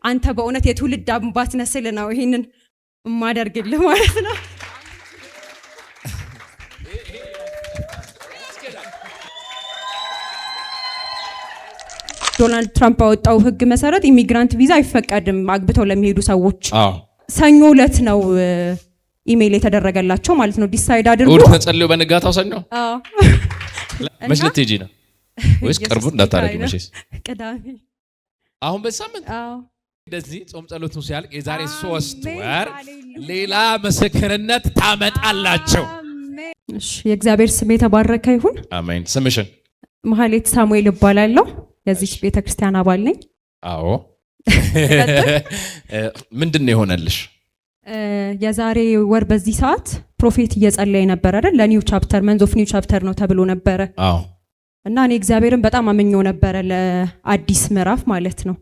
አንተ በእውነት የትውልድ አባት ነህ ስል ነው ይሄንን የማደርግልህ ማለት ነው። ዶናልድ ትራምፕ ባወጣው ህግ መሰረት immigrant ቪዛ አይፈቀድም አግብተው ለሚሄዱ ሰዎች። ሰኞ ዕለት ነው ኢሜይል የተደረገላቸው ማለት ነው። Decide አድርጉ። እሑድ ተጸልዮ በንጋታው ሰኞ። አዎ። መች ልትሄጂ ነው? ወይስ ቅርቡ እንዳታረጊ መቼስ? ቅዳሜ። አሁን በዚህ ሳምንት? አዎ። እንደዚህ ጾም ጸሎቱ ሲያልቅ የዛሬ 3 ወር ሌላ ምስክርነት ታመጣላቸው። እሺ፣ የእግዚአብሔር ስም የተባረከ ይሁን። አሜን። ስምሽን? መሀሌት ሳሙኤል እባላለሁ። የዚች ቤተክርስቲያን አባል ነኝ። አዎ። ምንድን ነው የሆነልሽ? የዛሬ ወር በዚህ ሰዓት prophet እየጸለየ ነበር አይደል? ለ new chapter፣ month of new chapter ነው ተብሎ ነበረ። እና እኔ እግዚአብሔርን በጣም አምኜው ነበረ ለአዲስ ምዕራፍ ማለት ነው።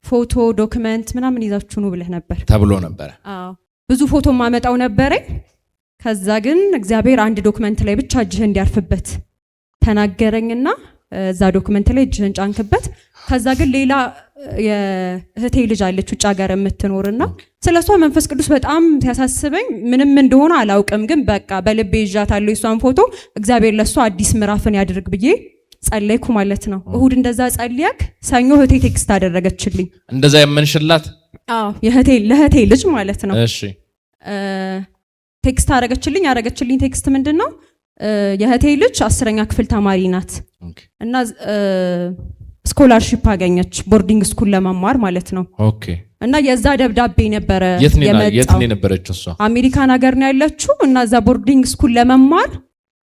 ፎቶ፣ document ምናምን ይዛችሁ ኑ ብለህ ነበር። ተብሎ ነበረ። አዎ፣ ብዙ ፎቶ ማመጣው ነበረኝ። ከዛ ግን እግዚአብሔር አንድ document ላይ ብቻ እጅህ እንዲያርፍበት ተናገረኝና እዛ document ላይ እጅህን ጫንክበት። ከዛ ግን ሌላ የእህቴ ልጅ አለች ውጭ ሀገር የምትኖርና ስለ እሷ መንፈስ ቅዱስ በጣም ሲያሳስበኝ ምንም እንደሆነ አላውቅም፣ ግን በቃ በልቤ ይዣታለሁ የእሷን ፎቶ፣ እግዚአብሔር ለእሷ አዲስ ምዕራፍን ያድርግ ብዬ ጸለይኩ ማለት ነው። እሁድ እንደዛ ጸልያክ ሰኞ እህቴ text አደረገችልኝ። እንደዛ ያመንሽላት? አዎ፣ የእህቴ ለእህቴ ልጅ ማለት ነው። Text አደረገችልኝ። ያደረገችልኝ text ምንድን ነው? የእህቴ ልጅ 10ኛ ክፍል ተማሪ ናት እና scholarship አገኘች boarding school ለመማር ማለት ነው። እና የዛ ደብዳቤ ነበረ የት ነው የት የመጣው። ነው የነበረችው እሷ? አሜሪካን ሀገር ነው ያለችው እና እዛ boarding school ለመማር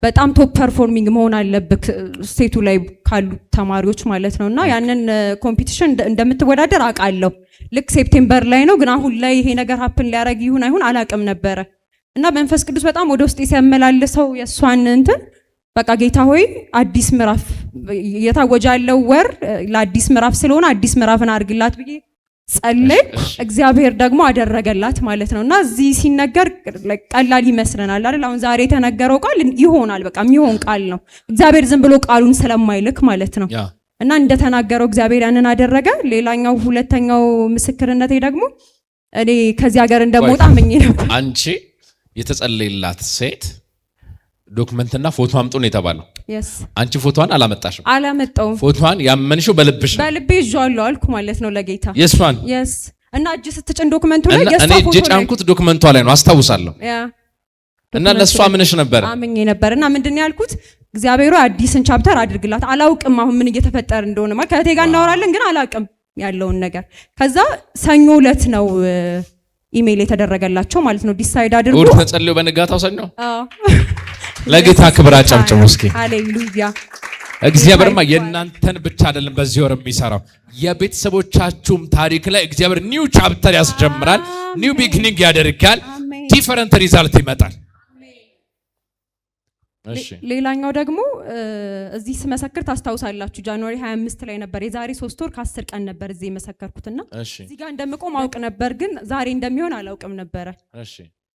በጣም top performing መሆን አለብክ state ኡ ላይ ካሉ ተማሪዎች ማለት ነው። እና ያንን competition እንደምትወዳደር አውቃለሁ። ልክ September ላይ ነው፣ ግን አሁን ላይ ይሄ ነገር happen ሊያደርግ ይሁን አይሁን አላውቅም ነበረ። እና መንፈስ ቅዱስ በጣም ወደ ውስጥ ሲያመላልሰው የእሷን እንትን በቃ ጌታ ሆይ፣ አዲስ ምዕራፍ እየታወጀ ያለው ወር ለአዲስ ምዕራፍ ስለሆነ አዲስ ምዕራፍን አድርግላት ብዬ ጸለይኩ። እግዚአብሔር ደግሞ አደረገላት ማለት ነው። እና እዚህ ሲነገር ቀላል ይመስለናል አይደል? አሁን ዛሬ የተነገረው ቃል ይሆናል፣ በቃ የሚሆን ቃል ነው። እግዚአብሔር ዝም ብሎ ቃሉን ስለማይልክ ማለት ነው። እና እንደተናገረው እግዚአብሔር ያንን አደረገ። ሌላኛው ሁለተኛው ምስክርነቴ ደግሞ እኔ ከዚህ ሀገር እንደምወጣ አምኜ ነበር። አንቺ የተጸለየላት ሴት document ና ፎቶ አምጡ ነው የተባለው። Yes. አንቺ ፎቶዋን አላመጣሽም። አላመጣውም። ፎቶዋን ያመንሽው በልብሽ ነው። በልቤ ይዤዋለሁ አልኩ ማለት ነው ለጌታ። የእሷን? Yes፣ እና እጅ ስትጭን document ኡ ላይ እና የእሷ እኔ እጅ ፎቶ ላይ ጫንኩት document ኧ ላይ ነው፣ አስታውሳለሁ። እና ለእሷ ምንሽ ነበር? አምኜ ነበር። እና ምንድን ነው ያልኩት? እግዚአብሔር ሆይ፣ አዲስን chapter አድርግላት። አላውቅም አሁን ምን እየተፈጠረ እንደሆነ፣ ማለት ከእህቴ ጋር እናወራለን ግን አላውቅም ያለውን ነገር። ከዛ ሰኞ ዕለት ነው ኢሜይል የተደረገላቸው ማለት ነው። Decide አድርጉ። እሑድ ተጸልዮ በንጋታው ሰኞ። አዎ። ለጌታ ክብር አጨብጭቡ እስኪ። ሃሌሉያ። እግዚአብሔርማ የእናንተን ብቻ አይደለም በዚህ ወር የሚሰራው፣ የቤተሰቦቻችሁም ታሪክ ላይ እግዚአብሔር new chapter ያስጀምራል፣ new beginning ያደርጋል፣ different result ይመጣል። እሺ። ሌላኛው ደግሞ እዚህ ስመሰክር ታስታውሳላችሁ፣ January 25 ላይ ነበር። የዛሬ 3 ወር ከ10 ቀን ነበር እዚህ የመሰከርኩትና እዚህ ጋር እንደምቆም አውቅ ነበር፣ ግን ዛሬ እንደሚሆን አላውቅም ነበረ።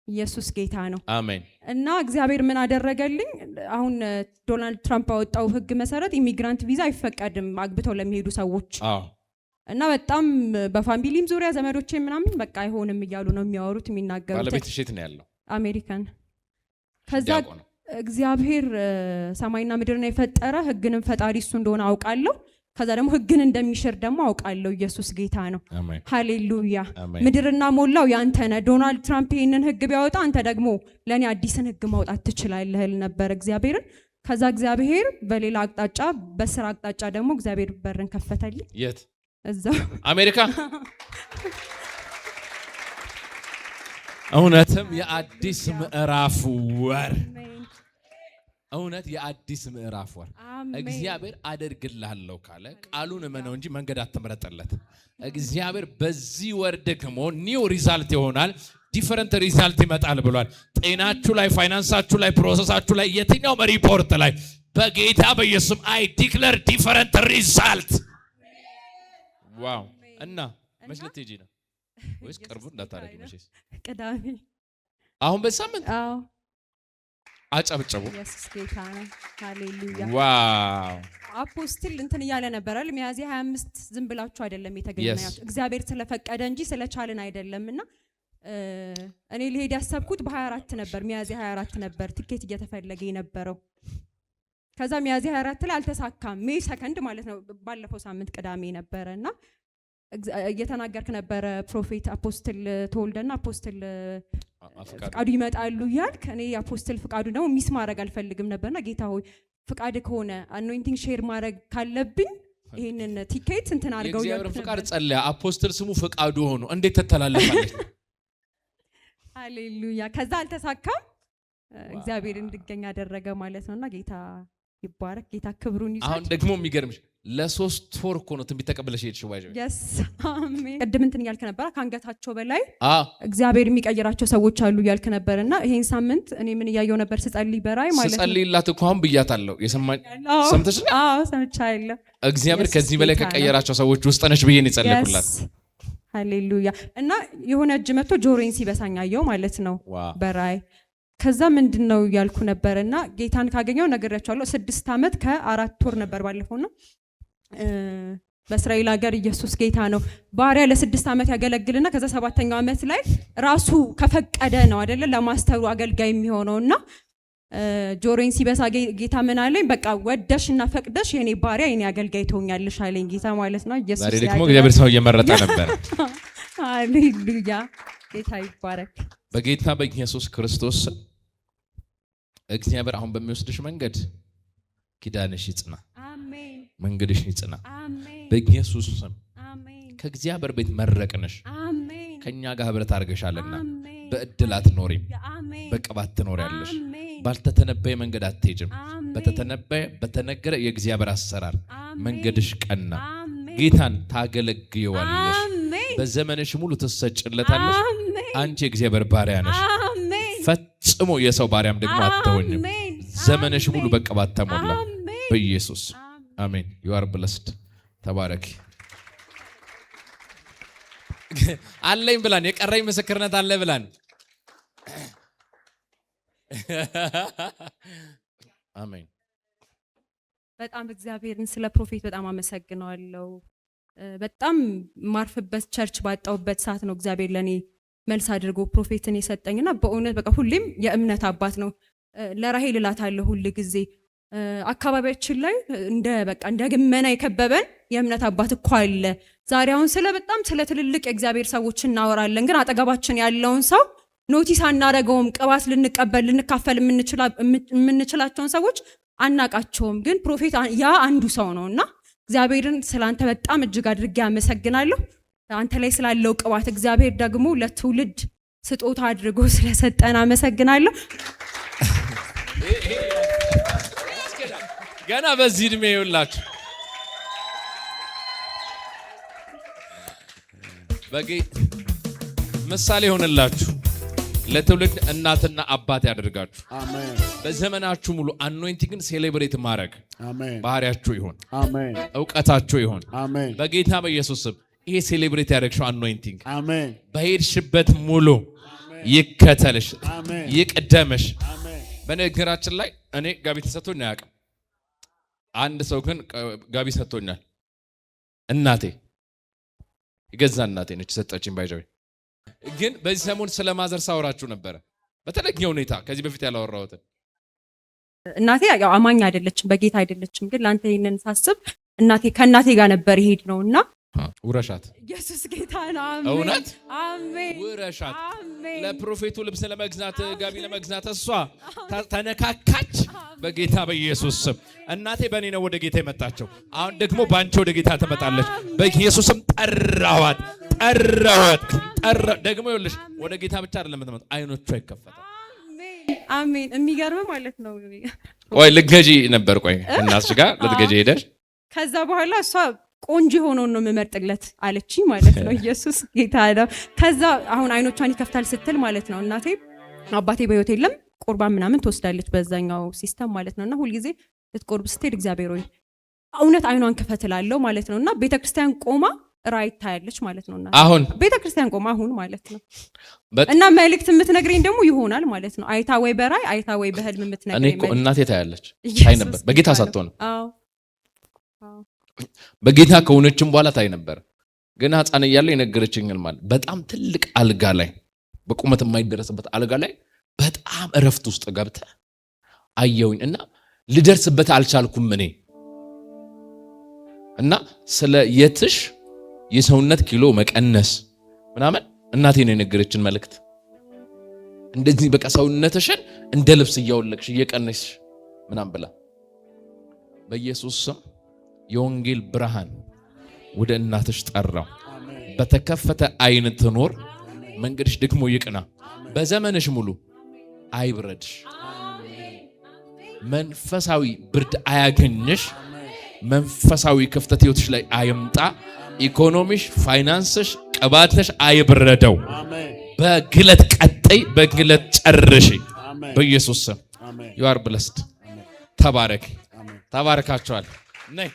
ኢየሱስ ጌታ ነው። አሜን። እና እግዚአብሔር ምን አደረገልኝ? አሁን ዶናልድ ትራምፕ ባወጣው ሕግ መሰረት immigrant ቪዛ አይፈቀድም አግብተው ለሚሄዱ ሰዎች። እና በጣም በ family ም ዙሪያ ዘመዶቼ ምናምን በቃ አይሆንም እያሉ ነው የሚያወሩት፣ የሚናገሩት። ባለቤትሽ የት ነው ያለው? አሜሪካን። ከዛ ዲያቆን ነው። እግዚአብሔር ሰማይና ምድርን የፈጠረ ሕግንም ፈጣሪ እሱ እንደሆነ አውቃለሁ። ከዛ ደግሞ ሕግን እንደሚሽር ደግሞ አውቃለሁ። ኢየሱስ ጌታ ነው። አሜን። ሃሌሉያ። አሜን። ምድርና ሞላው ያንተ ነህ። ዶናልድ ትራምፕ ይህንን ሕግ ቢያወጣ አንተ ደግሞ ለእኔ አዲስን ሕግ ማውጣት ትችላለህ እል ነበር እግዚአብሔርን። ከዛ እግዚአብሔር በሌላ አቅጣጫ፣ በስራ አቅጣጫ ደግሞ እግዚአብሔር በርን ከፈተልኝ። የት? እዛው። አሜሪካ። እውነትም የአዲስ ምዕራፍ ወር፣ እውነት የአዲስ ምዕራፍ ወር። እግዚአብሔር አደርግልሃለሁ ካለ ቃሉን እመነው እንጂ መንገድ አትምረጥለት። እግዚአብሔር በዚህ ወር ደግሞ new result ይሆናል፣ different result ይመጣል ብሏል። ጤናችሁ ላይ፣ ፋይናንሳችሁ ላይ፣ process ኣችሁ ላይ፣ የትኛውም ሪፖርት ላይ በጌታ በኢየሱስም I declare different result። Wow! እና መች ልትሄጂ ነው? ወይስ ቅርቡ እንዳታረጊ መቼስ? ቅዳሜ። አሁን በዚህ ሳምንት? አዎ። አጨብጭቡ። ኢየሱስ ጌታ ነው። ሃሌሉያ። Wow! Apostle እንትን እያለ ነበር አይደል? ሚያዝያ 25 ዝም ብላችሁ አይደለም የተገኛችሁ፣ እግዚአብሔር ስለፈቀደ እንጂ ስለቻልን አይደለም። እና እኔ ልሄድ ያሰብኩት በ24 ነበር፣ ሚያዝያ 24 ነበር ትኬት እየተፈለገ የነበረው። ከዛ ሚያዝያ 24 ላይ አልተሳካም። May 2 ማለት ነው፣ ባለፈው ሳምንት ቅዳሜ ነበረ። እና እየተናገርክ ነበረ Prophet Apostle ተወልደና Apostle ፍቃዱ ይመጣሉ እያልክ። እኔ የ Apostle ፍቃዱ ደግሞ miss ማድረግ አልፈልግም ነበርና ጌታ ሆይ፣ ፍቃድ ከሆነ anointing share ማድረግ ካለብኝ ይህንን ቲኬት እንትን አድርገው የእግዚአብሔር እያልኩ ፍቃድ ነበር። ጸለያ። Apostle ስሙ ፍቃዱ ሆኖ እንዴት ትተላለፋለች? ሃሌሉያ። ከዛ አልተሳካም። እግዚአብሔር እንድገኝ አደረገ ማለት ነውና ጌታ ይባረክ። ጌታ ክብሩን አሁን ይውሰድ። ደግሞ የሚገርምሽ ለ3 ወር እኮ ነው ትንቢት ተቀብለሽ ሄድሽ። ባይዘ Yes፣ አሜን። ቅድም እንትን እያልክ ነበረ፣ ከአንገታቸው በላይ እግዚአብሔር የሚቀይራቸው ሰዎች አሉ እያልክ ነበር። እና ይሄን ሳምንት እኔ ምን እያየው ነበር ስጸልይ በራእይ ማለት ነው። ስጸልይላት እኮ አሁን ብያታለሁ። የሰማኝ አዎ፣ ሰምተሽ? አዎ፣ ሰምቻለሁ። እግዚአብሔር ኢየሱስ ከዚህ በላይ ጌታ ነው። ከቀየራቸው ሰዎች ውስጥ ነሽ ብዬ ነው የጸለይኩላት። Yes። ሃሌሉያ። እና የሆነ እጅ መጥቶ ጆሮዬን ሲበሳኝ አየው ማለት ነው በራእይ። ከዛ ምንድን ነው እያልኩ ነበር። እና ጌታን ካገኘው ነግሬያቸዋለሁ 6 ዓመት ከ4 ወር ነበር ባለፈው። እና በእስራኤል ሀገር፣ ኢየሱስ ጌታ ነው፣ ባሪያ ለ6 ዓመት ያገለግልና ከዛ ሰባተኛው ዓመት ላይ ራሱ ከፈቀደ ነው አይደለ ለ master ኡ አገልጋይ የሚሆነው። እና ጆሮዬን ሲበሳ ጌታ ምን አለኝ? በቃ ወደሽ እና ፈቅደሽ የኔ ባሪያ የኔ አገልጋይ ትሆኛለሽ አለኝ ጌታ ማለት ነው። ኢየሱስ ዛሬ ደግሞ ያድናል። እግዚአብሔር ሰው እየመረጠ ነበር። ሃሌሉያ፣ ጌታ ይባረክ። በጌታ በኢየሱስ ክርስቶስ ስም እግዚአብሔር አሁን በሚወስድሽ መንገድ ኪዳንሽ ይጽና፣ አሜን። መንገድሽ ይጽና። አሜን። በኢየሱስ ስም አሜን። ከእግዚአብሔር ቤት መረቅንሽ፣ አሜን። ከኛ ጋር ህብረት አድርገሻልና አሜን። በእድል አትኖሪም፣ አሜን። በቅባት ትኖሪያለሽ። አሜን። ባልተተነበየ መንገድ አትሄጅም። አሜን። በተተነበየ በተነገረ የእግዚአብሔር አሰራር አሜን። መንገድሽ ቀና። አሜን። ጌታን ታገለግይዋለሽ። አሜን። በዘመንሽ ሙሉ ትሰጭለታለሽ። አሜን። አንቺ የእግዚአብሔር ባሪያ ነሽ። አሜን። ፈጽሞ የሰው ባሪያም ደግሞ አትሆኝም። አሜን። ዘመንሽ ሙሉ አሜን። በቅባት ተሞላ። አሜን። በኢየሱስ አሜን። You are blessed። ተባረኪ። አለኝ ብላን የቀረኝ ምስክርነት አለ ብላን። አሜን። በጣም እግዚአብሔርን ስለ Prophet በጣም አመሰግነዋለሁ። በጣም ማርፍበት church ባጣሁበት ሰዓት ነው እግዚአብሔር ለእኔ መልስ አድርጎ Prophet ን የሰጠኝና በእውነት በቃ ሁሌም የእምነት አባት ነው። ለራሄል እላታለሁ ሁል ጊዜ፣ አካባቢያችን ላይ እንደ በቃ እንደ ግመና የከበበን የእምነት አባት እኮ አለ። ዛሬ አሁን ስለ በጣም ስለ ትልልቅ የእግዚአብሔር ሰዎች እናወራለን፣ ግን አጠገባችን ያለውን ሰው notice አናረገውም። ቅባት ልንቀበል ልንካፈል የምንችላቸውን ሰዎች አናቃቸውም። ግን Prophet ያ አንዱ ሰው ነው። እና እግዚአብሔርን ስለ አንተ በጣም እጅግ አድርጌ አመሰግናለሁ። አንተ ላይ ስላለው ቅባት፣ እግዚአብሔር ደግሞ ለትውልድ ስጦታ አድርጎ ስለሰጠን አመሰግናለሁ። ገና በዚህ እድሜ ይውላችሁ በጌ ምሳሌ ይሆንላችሁ፣ ለትውልድ እናትና አባት ያደርጋችሁ። አሜን። በዘመናችሁ ሙሉ anointing ን celebrate ማድረግ አሜን። ባህሪያችሁ ይሁን፣ አሜን። እውቀታችሁ ይሁን። አሜን። በጌታ በኢየሱስ ስም ይሄ celebrate ያደረግሽው anointing አሜን። በሄድሽበት ሙሉ ይከተልሽ፣ አሜን። ይቅደምሽ። አሜን። በነገራችን ላይ እኔ ጋቢ ተሰጥቶኝ አያውቅም። አንድ ሰው ግን ጋቢ ሰጥቶኛል። እናቴ፣ የገዛ እናቴ ነች የሰጠችኝ። By the way ግን በዚህ ሰሞን ስለ mother ሳወራችሁ ነበረ በተለየ ሁኔታ ከዚህ በፊት ያላወራሁትን። እናቴ ያው አማኝ አይደለችም፣ በጌታ አይደለችም። ግን ለአንተ ይህንን ሳስብ እናቴ ከእናቴ ጋር ነበር ይሄድ ነው እና ውረሻት። ኢየሱስ ጌታ ነው። አሜን። እውነት አሜን። ውረሻት። አሜን። ለ Prophet ኡ ልብስ ለመግዛት፣ ጋቢ ለመግዛት እሷ ተነካካች። በጌታ በኢየሱስ ስም እናቴ በእኔ ነው ወደ ጌታ የመጣቸው። አሁን ደግሞ በአንቺ ወደ ጌታ ትመጣለች። በኢየሱስ ስም ጠራዋት፣ ጠራዋት፣ ጠራ። ደግሞ ይኸውልሽ ወደ ጌታ ብቻ አይደለም የምትመጣው፣ አይኖቿ ይከፈታል። አሜን። የሚገርም ማለት ነው። ቆይ ልትገዢ ነበር። ቆይ እናትሽ ጋር ልትገዢ ሄደሽ ከዛ በኋላ እሷ ቆንጆ የሆነውን ነው የምመርጥለት አለችኝ ማለት ነው። ኢየሱስ ጌታ ነው። ከዛ አሁን አይኖቿን ይከፍታል ስትል ማለት ነው፣ እናቴ አባቴ በህይወት የለም፣ ቁርባን ምናምን ትወስዳለች በዛኛው system ማለት ነው። እና ሁልጊዜ ልትቆርብ ስትሄድ እግዚአብሔር ሆይ እውነት አይኗን ክፈት እላለሁ ማለት ነው። እና ቤተክርስቲያን ቆማ ራእይ ታያለች ማለት ነው። እና አሁን ቤተክርስቲያን ቆማ አሁን ማለት ነው። እና መልእክት የምትነግረኝ ደግሞ ይሆናል ማለት ነው። አይታ ወይ በራእይ፣ አይታ ወይ በህልም እኔ የምትነግረኝ እኮ መልእክት። እናቴ ታያለች፣ ታይ ኢየሱስ ነበር። በጌታ ጌታ ነው። ሳትሆን አዎ። በጌታ ከሆነችም በኋላ ታይ ነበር። ግን ሕፃን እያለሁ የነገረችኝ ህልም አለ። በጣም ትልቅ አልጋ ላይ፣ በቁመት የማይደረስበት አልጋ ላይ በጣም እረፍት ውስጥ ገብተህ አየውኝ እና ልደርስበት አልቻልኩም እኔ። እና ስለ የትሽ የሰውነት ኪሎ መቀነስ ምናምን እናቴ ነው የነገረችን መልእክት። እንደዚህ በቃ ሰውነትሽን እንደ ልብስ እያወለቅሽ እየቀነስሽ ምናምን ብላ። በኢየሱስ ስም የወንጌል ብርሃን ወደ እናትሽ ጠራው። በተከፈተ አይን ትኖር፣ መንገድሽ ደግሞ ይቅና። በዘመንሽ ሙሉ አይብረድሽ፣ መንፈሳዊ ብርድ አያገኝሽ፣ መንፈሳዊ ክፍተት ህይወትሽ ላይ አይምጣ። ኢኮኖሚሽ፣ ፋይናንስሽ፣ ቅባትሽ አይብረደው። በግለት ቀጥይ፣ በግለት ጨርሺ። በኢየሱስ ስም you are blessed። ተባረክ። ተባረካችኋል። ነይ።